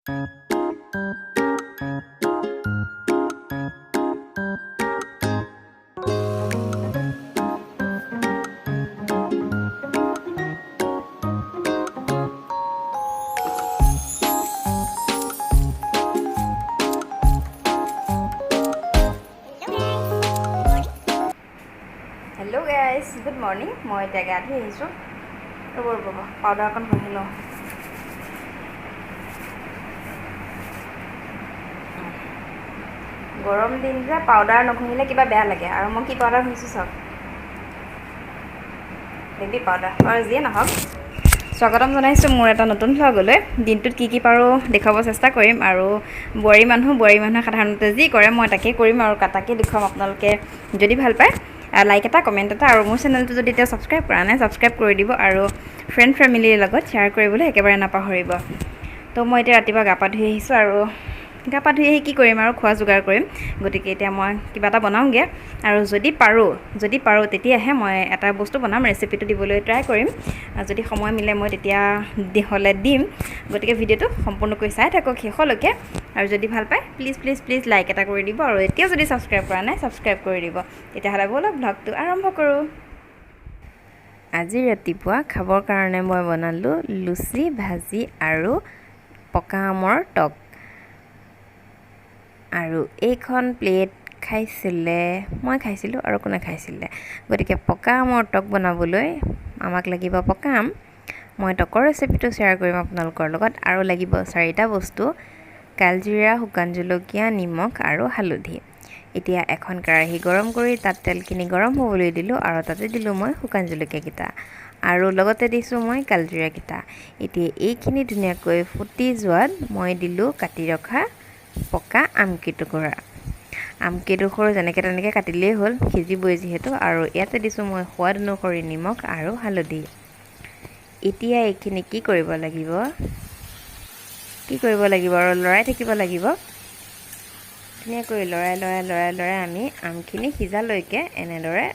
Hello guys, good morning. মই এতিয়া গা ধুই আহিছোঁ। ৰ'ব ৰ'ব ৰ'ব, পাউডাৰ অকণ ঘঁহি লওঁ। গৰম দিন যে, পাউডাৰ নঘঁহিলে কিবা বেয়া লাগে। আৰু মই কি পাউডাৰ ঘঁহিছোঁ চাওক, বেবী পাউডাৰ। বাৰু যিয়ে নহওক, স্বাগতম জনাইছোঁ মোৰ এটা নতুন ভ্লগলৈ। দিনটোত কি কি পাৰোঁ দেখুৱাব চেষ্টা কৰিম। আৰু বোৱাৰী মানুহে সাধাৰণতে যি কৰে মই তাকেই কৰিম আৰু তাকেই দেখুৱাম। আপোনালোকে যদি ভাল পায় লাইক এটা, কমেণ্ট এটা, আৰু মোৰ চেনেলটো যদি এতিয়া ছাবস্ক্ৰাইব কৰা নাই, ছাবস্ক্ৰাইব কৰি দিব আৰু ফ্ৰেণ্ড ফেমিলিৰ লগত শ্বেয়াৰ কৰিবলৈ একেবাৰে নাপাহৰিব। তো মই এতিয়া ৰাতিপুৱা গা পা ধুই আহিছোঁ আৰু গা পা ধুই আহি কি কৰিম আৰু খোৱা যোগাৰ কৰিম। গতিকে এতিয়া মই কিবা এটা বনাওঁগৈ আৰু যদি পাৰোঁ তেতিয়াহে মই এটা বস্তু বনাম, ৰেচিপিটো দিবলৈ ট্ৰাই কৰিম। যদি সময় মিলে মই তেতিয়া হ'লে দিম। গতিকে ভিডিঅ'টো সম্পূৰ্ণকৈ চাই থাকক শেষলৈকে আৰু যদি ভাল পায় প্লিজ প্লিজ প্লিজ লাইক এটা কৰি দিব আৰু এতিয়াও যদি ছাবস্ক্ৰাইব কৰা নাই, ছাবস্ক্ৰাইব কৰি দিব। তেতিয়াহ'লে ব'লক, ভ্লগটো আৰম্ভ কৰোঁ। আজি ৰাতিপুৱা খাবৰ কাৰণে মই বনালোঁ লুচি ভাজি আৰু পকা আমৰ টক। আৰু এইখন প্লেট খাইছিলে, মই খাইছিলোঁ আৰু কোনে খাইছিলে। গতিকে পকা আমৰ টক বনাবলৈ আমাক লাগিব পকা আম। মই টকৰ ৰেচিপিটো শ্বেয়াৰ কৰিম আপোনালোকৰ লগত। আৰু লাগিব চাৰিটা বস্তু: কালজিৰা, শুকান জলকীয়া, নিমখ আৰু হালধি। এতিয়া এখন কেৰাহী গৰম কৰি তাত তেলখিনি গৰম হ'বলৈ দিলোঁ আৰু তাতে দিলোঁ মই শুকান জলকীয়াকেইটা আৰু লগতে দিছোঁ মই কালজিৰাকেইটা। এতিয়া এইখিনি ধুনীয়াকৈ ফুটি যোৱাত মই দিলোঁ কাটি ৰখা পকা আমকেইটুকুৰা। আমকেইডোখৰ যেনেকৈ তেনেকৈ কাটিলেই হ'ল, সিজিবই যিহেতু। আৰু ইয়াতে দিছোঁ মই সোৱাদ অনুসৰি নিমখ আৰু হালধি। এতিয়া এইখিনি কি কৰিব লাগিব আৰু লৰাই থাকিব লাগিব। ধুনীয়াকৈ লৰাই লৰাই লৰাই লৰাই আমি আমখিনি সিজালৈকে এনেদৰে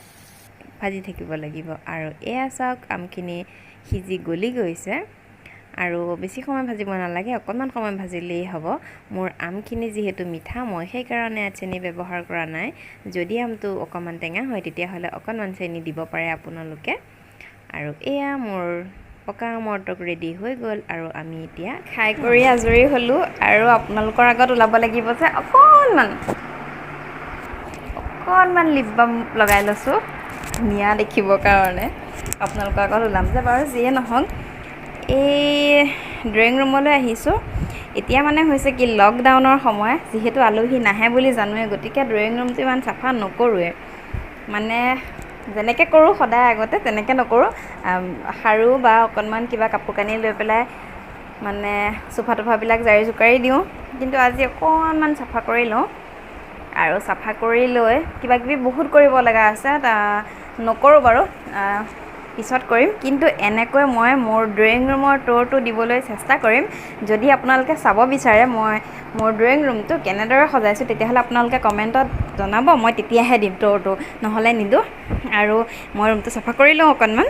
ভাজি থাকিব লাগিব। আৰু এয়া চাওক, আমখিনি সিজি গলি গৈছে আৰু বেছি সময় ভাজিব নালাগে, অকণমান সময় ভাজিলেই হ'ব। মোৰ আমখিনি যিহেতু মিঠা, মই সেইকাৰণে ইয়াত চেনি ব্যৱহাৰ কৰা নাই। যদি আমটো অকণমান টেঙা হয়, তেতিয়াহ'লে অকণমান চেনি দিব পাৰে আপোনালোকে। আৰু এয়া মোৰ পকা আমৰ টক ৰেডি হৈ গ'ল আৰু আমি এতিয়া খাই কৰি আজৰি হ'লোঁ আৰু আপোনালোকৰ আগত ওলাব লাগিব যে অকণমান অকণমান লিপ বাম লগাই লৈছোঁ ধুনীয়া দেখিবৰ কাৰণে, আপোনালোকৰ আগত ওলাম যে। বাৰু যিয়ে নহওক, এই ড্ৰয়িং ৰুমলৈ আহিছোঁ। এতিয়া মানে হৈছে কি, লকডাউনৰ সময় যিহেতু আলহী নাহে বুলি জানোৱে, গতিকে ড্ৰয়িং ৰুমটো ইমান চাফা নকৰোঁৱে। মানে যেনেকৈ কৰোঁ সদায় আগতে তেনেকৈ নকৰোঁ। সাৰো বা অকণমান কিবা কাপোৰ কানি লৈ পেলাই মানে চোফা তোফাবিলাক জাৰি জোকাৰি দিওঁ। কিন্তু আজি অকণমান চাফা কৰি লওঁ আৰু চাফা কৰি লৈ কিবা কিবি বহুত কৰিব লগা আছে, নকৰোঁ বাৰু, পিছত কৰিম। কিন্তু এনেকৈ মই মোৰ ড্ৰয়িং ৰুমৰ ট'ৰটো দিবলৈ চেষ্টা কৰিম। যদি আপোনালোকে চাব বিচাৰে মই মোৰ ড্ৰয়িং ৰুমটো কেনেদৰে সজাইছোঁ, তেতিয়াহ'লে আপোনালোকে কমেণ্টত জনাব, মই তেতিয়াহে দিম ট'ৰটো, নহ'লে নিদিওঁ। আৰু মই ৰুমটো চাফা কৰি লওঁ অকণমান।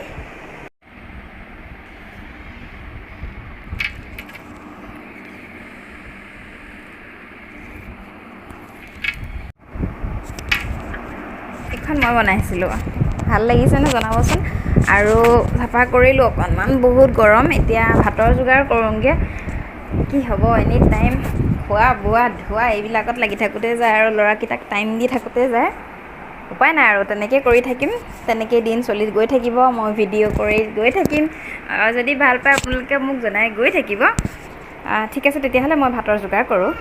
এইখন মই বনাইছিলোঁ, ভাল লাগিছেনে জনাবচোন। আৰু চাফা কৰিলোঁ অকণমান, বহুত গৰম। এতিয়া ভাতৰ যোগাৰ কৰোঁগৈ। কি হ'ব, এনি টাইম খোৱা বোৱা ধোৱা এইবিলাকত লাগি থাকোঁতে যায় আৰু ল'ৰাকেইটাক টাইম দি থাকোঁতে যায়। উপায় নাই আৰু, তেনেকৈ কৰি থাকিম, তেনেকেই দিন চলি গৈ থাকিব। মই ভিডিঅ' কৰি গৈ থাকিম। যদি ভাল পায় আপোনালোকে মোক জনাই গৈ থাকিব। ঠিক আছে, তেতিয়াহ'লে মই ভাতৰ যোগাৰ কৰোঁ।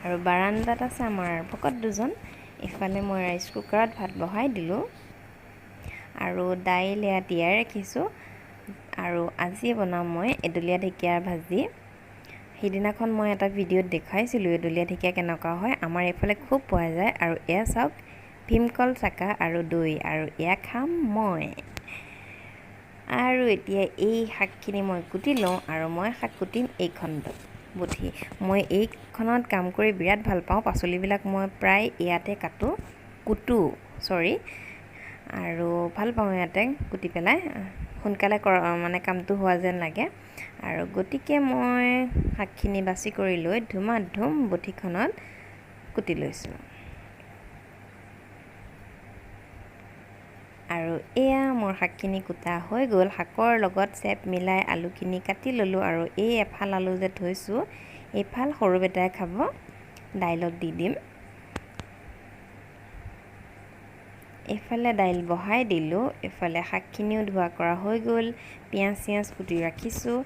আৰু বাৰাণ্ডাত আছে আমাৰ ভকত দুজন। ইফালে মই ৰাইচ কুকাৰত ভাত বহাই দিলোঁ আৰু দাইল এয়া তিয়াই ৰাখিছোঁ। আৰু আজি বনাম মই এডলীয়া ঢেকীয়াৰ ভাজি। সিদিনাখন মই এটা ভিডিঅ'ত দেখুৱাইছিলোঁ এডলীয়া ঢেকীয়া কেনেকুৱা হয়। আমাৰ এইফালে খুব পোৱা যায়। আৰু এয়া চাওক, ভীমকল চাকা আৰু দৈ, আৰু এয়া খাম মই। আৰু এতিয়া এই শাকখিনি মই কুটি লওঁ আৰু মই শাক কুটিম এইখন বঠি। মই এইখনত কাম কৰি বিৰাট ভাল পাওঁ। পাচলিবিলাক মই প্ৰায় ইয়াতে কাটো, কুটো, চৰি, আৰু ভাল পাওঁ ইয়াতে কুটি পেলাই। সোনকালে মানে কামটো হোৱা যেন লাগে। আৰু গতিকে মই শাকখিনি বাছি কৰি লৈ ধুমাধুম বটিখনত কুটি লৈছোঁ। আৰু এয়া মোৰ শাকখিনি কুটা হৈ গ'ল। শাকৰ লগত চেপ মিলাই আলুখিনি কাটি ল'লোঁ। আৰু এই এফাল আলু যে থৈছোঁ, এইফাল সৰু বেটাই খাব, দাইলত দি দিম। এইফালে দাইল বহাই দিলোঁ, এইফালে শাকখিনিও ধোৱা কৰা হৈ গ'ল। পিঁয়াজ চিয়াজ কুটি ৰাখিছোঁ।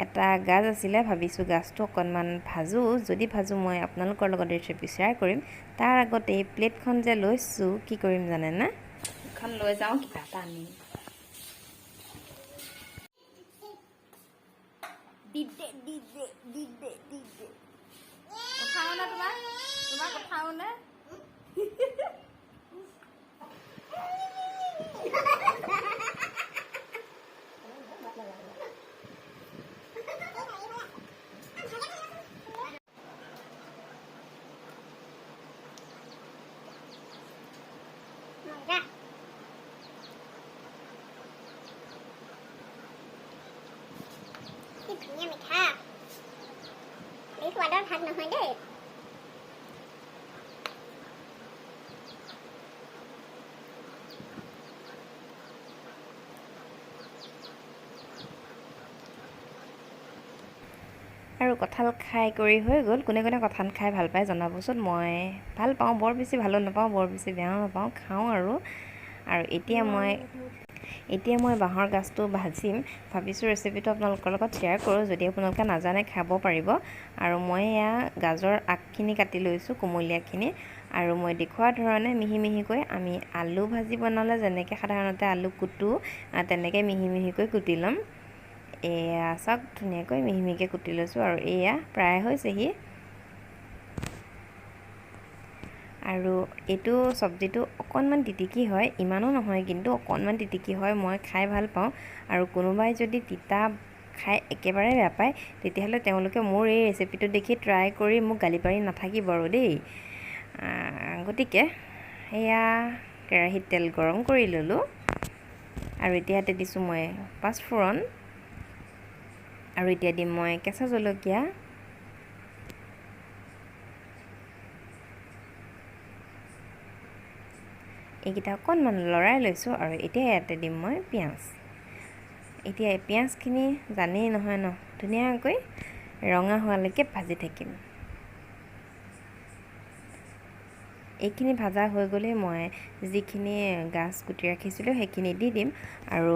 এটা গাজ আছিলে, ভাবিছোঁ গাজটো অকণমান ভাজোঁ। যদি ভাজোঁ মই আপোনালোকৰ লগত ৰেচিপি শ্বেয়াৰ কৰিম। তাৰ আগতে এই প্লেটখন যে লৈছোঁ, কি কৰিম জানেনে? এখন লৈ যাওঁ, কিবা এটা আনিম। উঠাও নে তোমাক? তোমাক উঠাও নে? ধুনীয়া মিঠা, এই সোৱাদৰ ভাগ নহয় দেই। আৰু কঁঠাল খাই কৰি হৈ গ'ল। কোনে কোনে কঁঠাল খাই ভাল পায় জনাবচোন। মই ভাল পাওঁ, বৰ বেছি ভালো নাপাওঁ, বৰ বেছি বেয়াও নাপাওঁ, খাওঁ আৰু। আৰু এতিয়া মই বাঁহৰ গাজটো ভাজিম। ভাবিছোঁ ৰেচিপিটো আপোনালোকৰ লগত শ্বেয়াৰ কৰোঁ, যদি আপোনালোকে নাজানে খাব পাৰিব। আৰু মই এয়া গাজৰ আগখিনি কাটি লৈছোঁ, কুমলীয়াখিনি। আৰু মই দেখুওৱা ধৰণে মিহি মিহিকৈ আমি আলু ভাজি বনালে যেনেকৈ সাধাৰণতে আলু কুটোঁ, তেনেকৈ মিহি মিহিকৈ কুটি ল'ম। এয়া চাওক, ধুনীয়াকৈ মিহি মিহিকৈ কুটি লৈছোঁ। আৰু এয়া প্ৰায় হৈছেহি। আৰু এইটো চব্জিটো অকণমান তিতিকি হয়, ইমানো নহয় কিন্তু অকণমান তিতিকি হয়। মই খাই ভাল পাওঁ। আৰু কোনোবাই যদি তিতা খাই একেবাৰে বেয়া পায়, তেতিয়াহ'লে তেওঁলোকে মোৰ এই ৰেচিপিটো দেখি ট্ৰাই কৰি মোক গালি পাৰি নাথাকিব আৰু দেই। গতিকে সেয়া কেৰাহীত তেল গৰম কৰি ল'লোঁ। আৰু এতিয়া ইয়াতে দিছোঁ মই পাঁচফোৰণ। আৰু এতিয়া দিম মই কেঁচা জলকীয়া। এইকেইটা অকণমান লৰাই লৈছোঁ। আৰু এতিয়া ইয়াতে দিম মই পিঁয়াজ। এতিয়া এই পিঁয়াজখিনি জানেই নহয় ন, ধুনীয়াকৈ ৰঙা হোৱালৈকে ভাজি থাকিম। এইখিনি ভাজা হৈ গ'লেই মই যিখিনি গাজ কুটি ৰাখিছিলোঁ সেইখিনি দি দিম। আৰু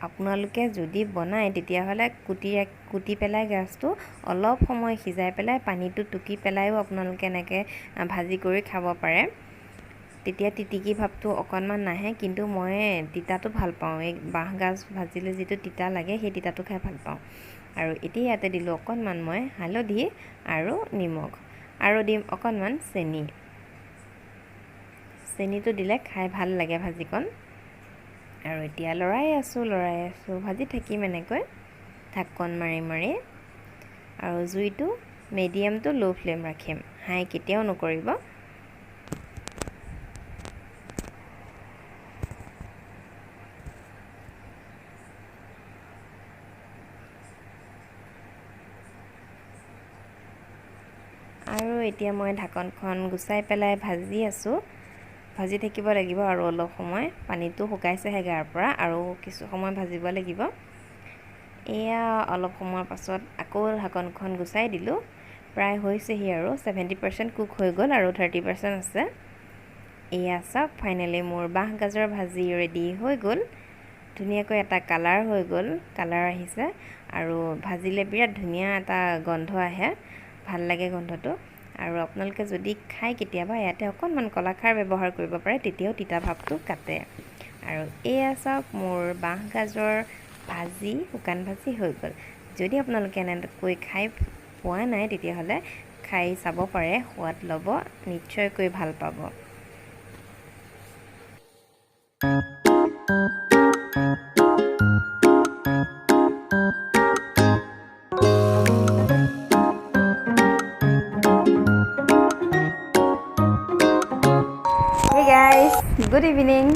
আপোনালোকে যদি বনায় তেতিয়াহ'লে কুটি পেলাই গাজটো অলপ সময় সিজাই পেলাই পানীটো টুকি পেলাইও আপোনালোকে এনেকৈ ভাজি কৰি খাব পাৰে। তেতিয়া তিতিকি ভাৱটো অকণমান নাহে। কিন্তু মই তিতাটো ভাল পাওঁ, এই বাঁহ গাজ ভাজিলে যিটো তিতা লাগে সেই তিতাটো খাই ভাল পাওঁ। আৰু এতিয়া ইয়াতে দিলোঁ অকণমান মই হালধি আৰু নিমখ, আৰু দিম অকণমান চেনি। চেনিটো দিলে খাই ভাল লাগে ভাজিকণ। আৰু এতিয়া লৰাই আছোঁ, লৰাই আছোঁ, ভাজি থাকিম এনেকৈ ঢাকন মাৰি মাৰি। আৰু জুইটো মিডিয়াম টু ল' ফ্লেম ৰাখিম, হাই কেতিয়াও নকৰিব। আৰু এতিয়া মই ঢাকনখন গুচাই পেলাই ভাজি আছোঁ। ভাজি থাকিব লাগিব আৰু অলপ সময়, পানীটো শুকাইছেহে গাৰ পৰা, আৰু কিছু সময় ভাজিব লাগিব। এয়া অলপ সময়ৰ পাছত আকৌ ঢাকনখন গুচাই দিলোঁ। প্ৰায় হৈছেহি আৰু 70% কুক হৈ গ'ল আৰু 30% আছে। এয়া চাওক, ফাইনেলি মোৰ বাঁহ গাজৰ ভাজি ৰেডি হৈ গ'ল। ধুনীয়াকৈ এটা কালাৰ হৈ গ'ল, কালাৰ আহিছে। আৰু ভাজিলে বিৰাট ধুনীয়া এটা গন্ধ আহে, ভাল লাগে গোন্ধটো। আৰু আপোনালোকে যদি খায় কেতিয়াবা ইয়াতে অকণমান কলাখাৰ ব্যৱহাৰ কৰিব পাৰে, তেতিয়াও তিতা ভাৱটো কাটে। আৰু এয়া চাওক, মোৰ বাঁহ গাজৰ ভাজি, শুকান ভাজি হৈ গ'ল। যদি আপোনালোকে এনেকৈ খাই পোৱা নাই তেতিয়াহ'লে খাই চাব পাৰে, সোৱাদ ল'ব, নিশ্চয়কৈ ভাল পাব। Hey guys, good evening.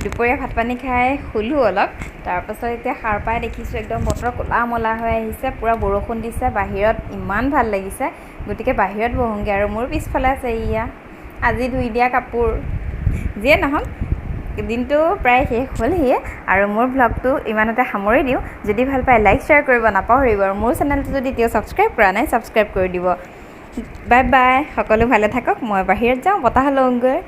দুপৰীয়া ভাত পানী খাই শুলোঁ অলপ। তাৰপাছত এতিয়া সাৰ পাই দেখিছোঁ একদম বতৰ ক'লা মলা হৈ আহিছে, পূৰা বৰষুণ দিছে বাহিৰত, ইমান ভাল লাগিছে। গতিকে বাহিৰত বহোঁগৈ। আৰু মোৰ পিছফালে আছে এয়া আজি ধুই দিয়া কাপোৰ। যিয়ে নহওক, দিনটো প্ৰায় শেষ হ'লহিয়ে আৰু মোৰ ভ্লগটো ইমানতে সামৰি দিওঁ। যদি ভাল পায় লাইক শ্বেয়াৰ কৰিব নাপাহৰিব আৰু মোৰ চেনেলটো যদি এতিয়াও ছাবস্ক্ৰাইব কৰা নাই, ছাবস্ক্ৰাইব কৰি দিব। বাই বাই, সকলো ভালে থাকক। মই বাহিৰত যাওঁ, বতাহ লওঁগৈ।